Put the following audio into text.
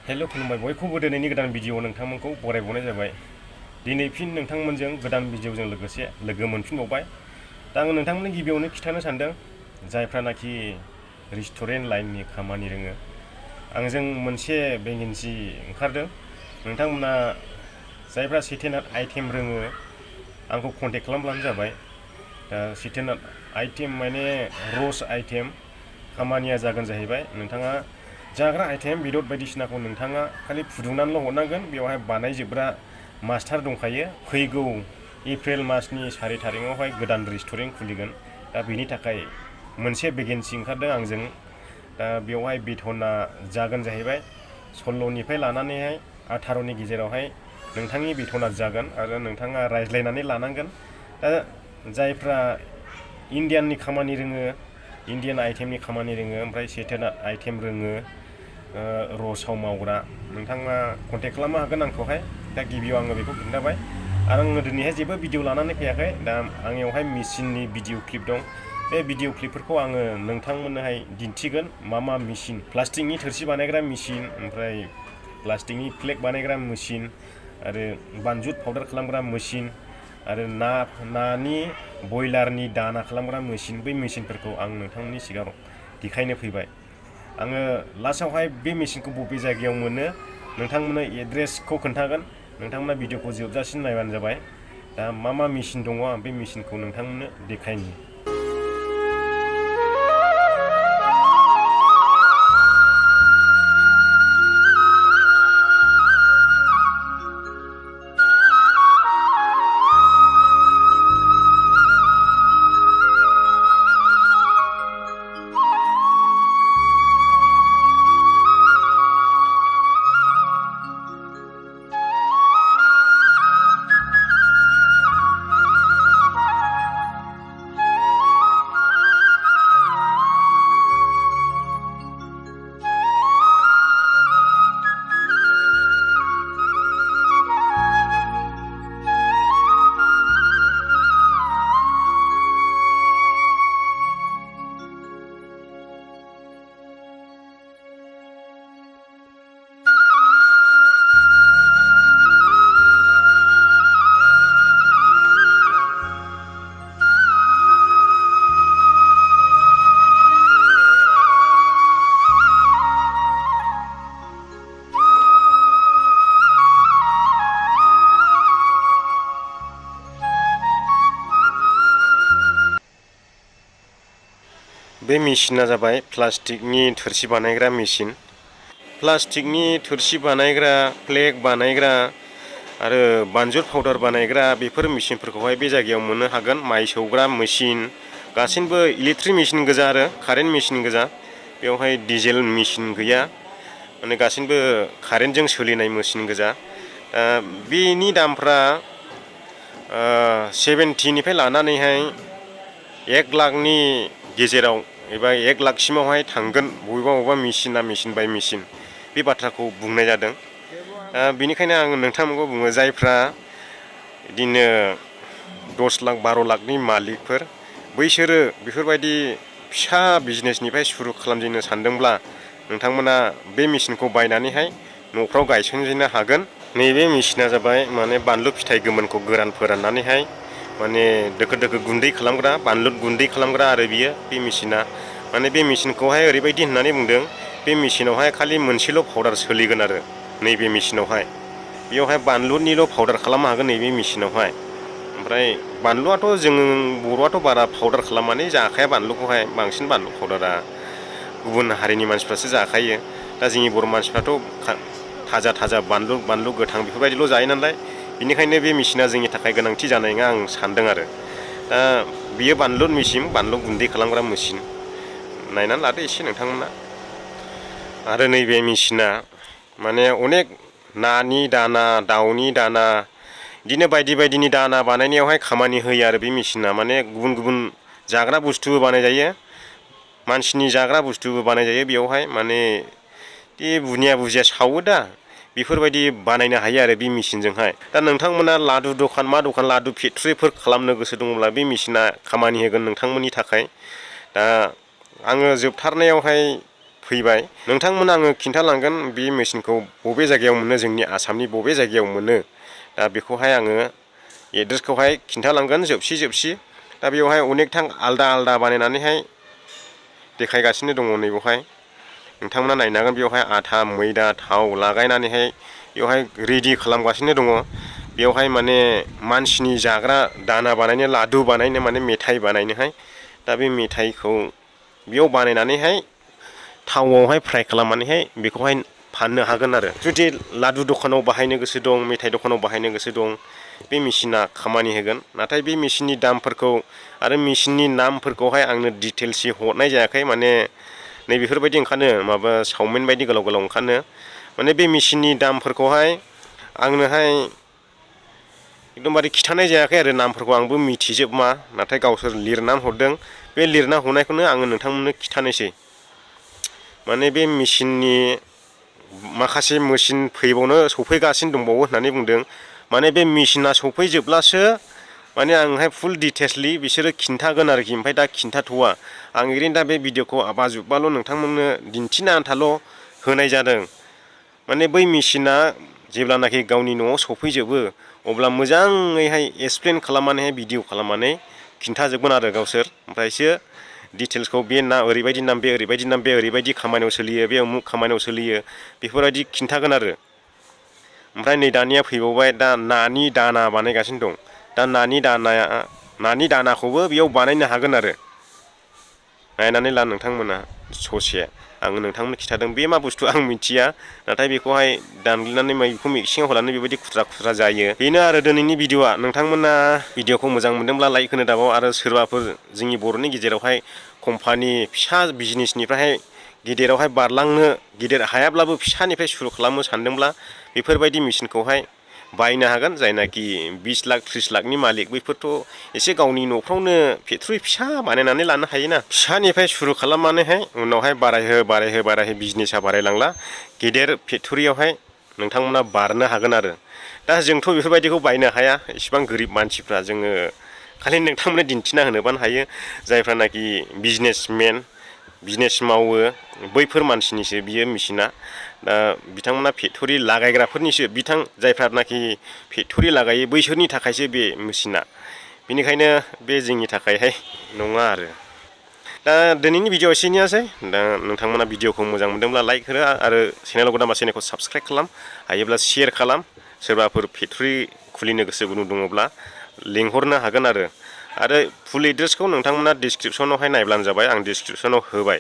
हेल' खुलुमबाय बयखौबो दिनैनि गोदान भिडिअ नोंथांमोनखौ बरायबावनाय जाबाय। दिनै फिन नोंथांमोनजों गोदान भिडिअजों लोगोसे लोगो मोनफिनबावबाय। दा आं नोंथांमोननि गिबियावनो खिन्थानो सानदों जायफ्रानाखि रेस्टुरेन्ट लाइननि खामानि रोङो आंजों मोनसे भेकेन्सि ओंखारदों। नोंथांमोना जायफ्रा सेटेनार आइटेम रोङो आंखौ कन्टेक्ट खालामब्लानो जाबाय। दा सेटेनार आइटेम माने र'स्ट आइटेम खामानिया जागोन जाहैबाय नोंथाङा जाग्रा आइटेम बेदर बायदिसिनाखौ नोंथाङा खालि फुदुंनानैल' हरनांगोन। बेवहाय बानायजोबग्रा मास्टार दंखायो। फैगौ एप्रिल मासनि 4 थारिखआवहाय गोदान रेस्टुरेन्ट खुलिगोन। दा बेनि थाखाय मोनसे भेकेन्सि ओंखारदों आंजों। दा बेवहाय बेथना जागोन जाहैबाय 16निफ्राय लानानैहाय 18नि गेजेरावहाय नोंथांनि बेथना जागोन आरो नोंथाङा रायज्लायनानै लानांगोन। दा जायफ्रा इन्डियाननि खामानि रोङो, इन्डियान आइटेमनि खामानि रोङो, ओमफ्राय सेटेनार आइटेम रोङो, र'सआव मावग्रा नोंथाङा कन्टेक्ट खालामनो हागोन आंखौहाय। दा गिबियाव आङो बेखौ खिन्थाबाय आरो आङो दिनैहाय जेबो भिडिअ लानानै फैयाखै। दा आंनियावहाय मेसिननि भिडिअ क्लिप दं। बे भिडिअ क्लिपफोरखौ आङो नोंथांमोननोहाय दिन्थिगोन। मा मेसिन, प्लास्टिकनि थोरसि बानायग्रा मेसिन, ओमफ्राय प्लास्टिकनि फ्लेग बानायग्रा मेसिन, आरो बानजुत पाउडार खालामग्रा मेसिन, आरो नानि बयलारनि दाना खालामग्रा मेसिन। बै मेसिनफोरखौ आं नोंथांमोननि सिगाङाव देखायनो फैबाय। आङो लास्टआवहाय बे मेसिनखौ बबे जायगायाव मोनो नोंथांमोननो एड्रेसखौ खोन्थागोन। नोंथांमोना भिडिअखौ जोबजासिम नायबानो जाबाय। दा मा मेसिन दङ आं बे मेसिनखौ नोंथांमोननो देखायनि। बे मेसिना जाबाय प्लास्टिकनि थोरसि बानायग्रा मेसिन। प्लास्टिकनि थोरसि बानायग्रा, फ्लेग बानायग्रा आरो बानजुत पाउडार बानायग्रा बेफोर मेसिनफोरखौहाय बे जायगायाव मोननो हागोन। माइ सौग्रा मेसिन, गासैबो इलेक्ट्रिक मेसिन गोजा आरो कारेन्ट मेसिन गोजा। बेवहाय डिजेल मेसिन गैया, माने गासैबो कारेन्टजों सोलिनाय मेसिन गोजा। बेनि दामफ्रा 70निफ्राय लानानैहाय 1 लाखनि गेजेराव एबा 1 लाखसिमावहाय थांगोन बबेबा मेसिना मेसिन बाय मेसिन। बे बाथ्राखौ बुंनाय जादों। बेनिखायनो आङो नोंथांमोनखौ बुङो जायफ्रा बिदिनो 10 लाख 12 लाखनि मालिकफोर, बैसोरो बेफोरबायदि फिसा बिजनेसनिफ्राय सुरु खालामजेननो सानदोंब्ला नोंथांमोना बे मेसिनखौ बायनानैहाय न'फ्राव गायसनजेननो हागोन। नैबे मेसिना जाबाय माने बानलु फिथाइ गोमोनखौ गोरान फोराननानैहाय माने दोखो दोखो गुन्दै खालामग्रा, बानलु गुन्दै खालामग्रा आरो बियो बे मेसिना। माने बे मेसिनखौहाय ओरैबायदि होननानै बुंदों, बे मेसिनावहाय खालि मोनसेल' पाउडार सोलिगोन आरो नैबे मेसिनावहाय। बेयावहाय बानलुनिल' पाउडार खालामनो हागोन नैबे मेसिनावहाय। ओमफ्राय बानलुआथ' जों बर'आथ' बारा पाउडार खालामनानै जाखाया बानलुखौहाय। बांसिन बानलु पाउडारा गुबुन हारिनि मानसिफ्रासो जाखायो। दा जोंनि बर' मानसिफ्राथ' थाजा बानलु गोथां बेफोरबायदिल' जायो नालाय, बेनिखायनो बे मेसिना जोंनि थाखाय गोनांथि जानाय नङा आं सानदों आरो। दा बियो बानलु मेसिन, बानलु गुन्दै खालामग्रा मेसिन। नायनानै लादो एसे नोंथांमोना। आरो नैबे मेसिना माने अनेक नानि दाना, दाउनि दाना, बिदिनो बायदि बायदिनि दाना बानायनायावहाय खामानि होयो आरो बे मेसिना। माने गुबुन गुबुन जाग्रा बुस्थुबो बानायजायो, मानसिनि जाग्रा बुस्थुबो बानायजायो बेयावहाय। माने बे बुजिया सावो दा, बेफोरबायदि बानायनो हायो आरो बे मेसिनजोंहाय। दा नोंथांमोना लादु दखान, लादु फेक्टरिफोर खालामनो गोसो दङब्ला बे मेसिना खामानि होगोन नोंथांमोननि थाखाय। दा आङो जोबथारनायावहाय फैबाय नोंथांमोन आङो खिन्थालांगोन बे मेसिनखौ बबे जायगायाव मोनो जोंनि आसामनि बबे जायगायाव मोनो दा बेखौहाय आङो एड्रेसखौहाय खिन्थालांगोन जोबसि दा बेवहाय अनेकथा आलदा बानायनानैहाय देखायगासिनो दङ नैबेवहाय नोंथांमोना नायनो हागोन बेवहाय आथा मैदा थाव लागायनानैहाय बेवहाय रेडि खालामगासिनो दङ बेवहाय माने मानसिनि जाग्रा दाना बानायनो लादु बानायनो माने मेथाइ बानायनोहाय दा बे मेथाइखौ बेयाव बानायनानैहाय थावआवहाय फ्राय खालामनानैहाय बेखौहाय फाननो हागोन आरो जुदि लादु दखानाव बाहायनो गोसो दं मेथाइ दखानाव बाहायनो गोसो दं बे मेसिना खामानि होगोन नाथाय बे मेसिननि दामफोरखौ आरो मेसिननि नामफोरखौहाय आंनो डिटेल्सै हरनाय जायाखै माने नैबेफोरबायदि ओंखारनो माबा चावमिन बायदि गोलाव ओंखारनो माने बे मेसिननि दामफोरखौहाय आंनोहाय एकदमबारे खिथानाय जायाखै आरो नामफोरखौ आंबो मिथिजोबा नाथाय गावसोर लिरनानै हरदों बे लिरना हरनायखौनो आङो नोंथांमोननो खिथानोसै माने बे मेसिननि माखासे मेसिन फैबावनो सफैगासिनो दंबावो होननानै बुंदों माने बे मेसिना सफैजोबब्लासो माने आंहाय फुल डिटेल्सलि बिसोरो खिन्थागोन आरोखि ओमफ्राय दा खिन्थाथ'वा आं ओरैनो दा बे भिडिअखौ आबाजुब्बाल' नोंथांमोननो दिन्थिनो आन्थाल' होनाय जादों माने बै मेसिना जेब्लानाखि गावनि न'आव सफैजोबो अब्ला मोजाङैहाय एक्सप्लेन खालामनानैहाय भिडिअ खालामनानै खिन्थाजोबगोन आरो गावसोर ओमफ्रायसो डिटेल्सखौ बे ना ओरैबायदि नाम बे ओरैबायदि खामानियाव सोलियो बे उमुक खामानियाव सोलियो बेफोरबायदि खिन्थागोन आरो ओमफ्राय नै दानिया फैबावबाय दा नानि दाना बानायगासिनो दं दा नानि दानाखौबो बेयाव बानायनो हागोन आरो नायनानै ला नोंथांमोना ससे आङो नोंथांमोननो खिथादों बे मा बुस्थु आं मिथिया नाथाय बेखौहाय दानग्लिनानै बेखौ मिक्सिङाव होनानै बेबायदि खुथ्रा जायो बेनो आरो दिनैनि भिडिअआ नोंथांमोना भिडिअखौ मोजां मोनदोंब्ला लाइक होनो दाबाव आरो सोरबाफोर जोंनि बर'नि गेजेरावहाय कम्पानि फिसा बिजनेसनिफ्रायहाय गिदिरावहाय बारलांनो गिदिर हायाब्लाबो फिसानिफ्राय सुरु खालामनो सानदोंब्ला बेफोरबायदि मेसिनखौहाय बायनो हागोन जायनाखि 20 लाख 30 लाखनि मालिक बैफोरथ' एसे गावनि न'फ्रावनो फेक्टरि फिसा बानायनानै लानो हायोना फिसानिफ्राय सुरु खालामनानैहाय उनावहाय बारायहो बिजनेसा बारायलांला गेदेर फेक्टरियावहाय नोंथांमोना बारनो हागोन आरो दा जोंथ' बेफोरबायदिखौ बायनो हाया इसिबां गोरिब मानसिफ्रा जोङो खालि नोंथांमोननो दिन्थिना होनोबानो हायो जायफ्रानाखि बिजनेस मावो बैफोर मानसिनिसो बियो मेसिना दा बिथांमोना फेक्टरि लागायग्राफोरनिसो जायफ्रानाखि फेक्टरि लागायो बैसोरनि थाखायसो बे मेसिना बेनिखायनो बे जोंनि थाखायहाय नङा आरो दा दिनैनि भिडिअ एसेनोसै दा नोंथांमोना भिडिअखौ मोजां मोनदोंब्ला लाइक हो आरो चेनेलाव गोदानबा चेनेलखौ साबस्क्राइब खालाम हायोब्ला शेयार खालाम सोरबाफोर फेक्टरि खुलिनो गोसो गुदुं दङब्ला लिंहरनो हागोन आरो फुल एड्रेसखौ नोंथांमोना डिसक्रिपसनावहाय नायब्लानो जाबाय आं डिसक्रिपसनाव होबाय